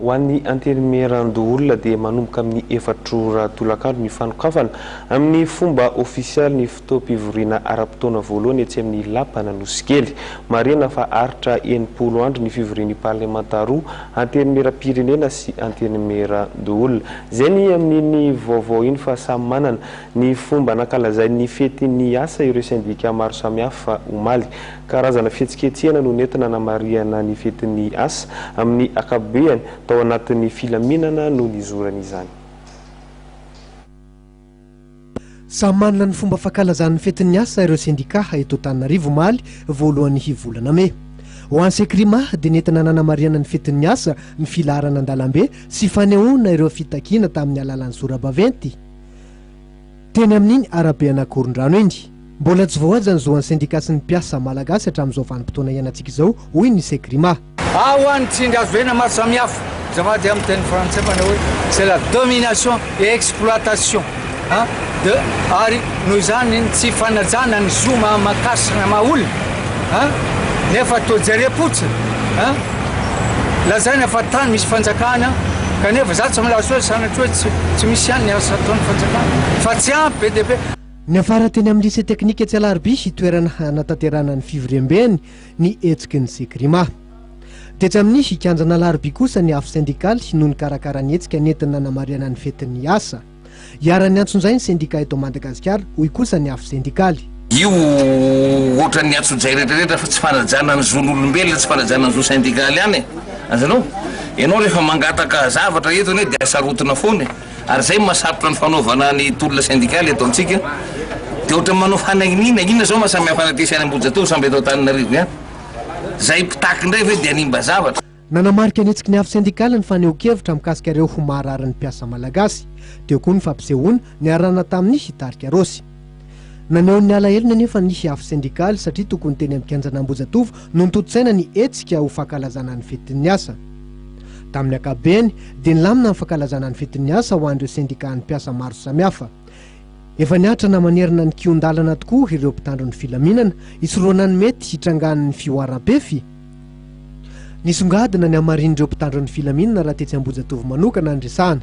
Ho an'ny Antenimierandoholona dia manomboka amin'ny efatra ora tolakandro ny fanokafana amin'ny fomba ofisialy ny fotoam-pivoriana ara-potoana voalohany etsy amin'ny Lapan'Anosikely. Marihina fa haharitra 60 andro ny fivorian'ny parlemanta roa, Antenimieram-pirenena sy Antenimierandoholona. Izay ny amin'iny vaovao iny fa samy manana ny fomba nankalazainy ny fetin'ny asa ireo sendika maro samihafa omaly. Karazana fihetsiketsehana no nentina namarihana ny fetin'ny asa amin'ny ankapobeany, tao anatin'ny filaminana no nizorana izany. Samy manana ny fomba fankalazany ny fetin'ny asa ireo sendikà eto Antananarivo omaly voalohan'ny volana mey. Ho an'ny Sekrima dia nentina nanamarihana ny fetin'ny asa ny filaharana an-dalambe sy fanehoana ireo fitakiana tamin'ny alalan'ny sora-baventy. Teny amin'iny arabe an'Akorondrano iny. Mbola tsy voahaja ny zo an'ny sendikà sy ny mpiasa malagasy hatramin'izao vanim-potoana iainantsika izao, hoy ny Sekrima. Ao ny tsindry azo vena maro samihafa, azafady amin'ny teny frantsay manao hoe c'est la domination et exploitation an de ary noho izany ny tsy fanajana ny zo maha makasina maha olona an nefa toa jerem-potsiny an Lazaina fa tany misy fanjakana kanefa za tsy milaza hoe sanatria hoe tsy tsy misy ihany ny asa ataon'ny fanjakana fa tsy ampy be dia be. Niafara teny amin'ny Lycée Technique etsy Alarobia, toerana hanatanterahana ny fivoriambeny, ny hetsiky ny Sekrima. Tetsy amin'ny kianjan'Alarobia kosa ny Afo Sendikaly no nikarakara ny hetsika nentina nanamarihana ny fetin'ny asa. Iharan'ny antsonjay ny sendika eto Madagasikara, hoy kosa ny Afo Sendikaly. Io ohatran'ny antsojay rehetra rehetra fa tsy fanajana ny zon'olombelona, tsy fanajana ny zo sendikaly ihany e! Azonao? Ianao rehefa mangataka zavatra eto anie dia asarotina foana e! Ary izay no mahasarotra ny fanaovana ny tolona sendikaly eto amintsika. Dia ohatran'ny manao fanahiniana, inona izao maha samy hafa an'aty sy any Ambohijatovo samby eto Antananarivo ihany? Izay mpitaky indray ve dia hanimba zavatra? Nanamarika ny hetsiky ny Afo Sendikaly ny fanehoan-kevitra mikasika ireo ho maharary ny mpiasa malagasy. Teo koa ny fampisehoana niarahana tamin'ny tarika Rossy. Naneho ny alahelony anefa ny Afo Sendikaly satria tokony teny amin'ny kianjan'Ambohijatovo no notontosaina ny hetsika ho fankalazana ny fetin'ny asa. Tamin'ny ankapobeny dia nilamina ny fankalazana ny fetin'ny asa ho an'ireo sendikàn'ny mpiasa maro samihafa. Efa niatrana manerana ny kihon-dalana tokoa ireo mpitandro ny filaminana hisorohana ny mety hitrangan'ny fihoaram-pefy. Nisongadina ny hamarin'ireo mpitandro ny filaminana raha tetsy Ambohijatovo manokana ny resahana.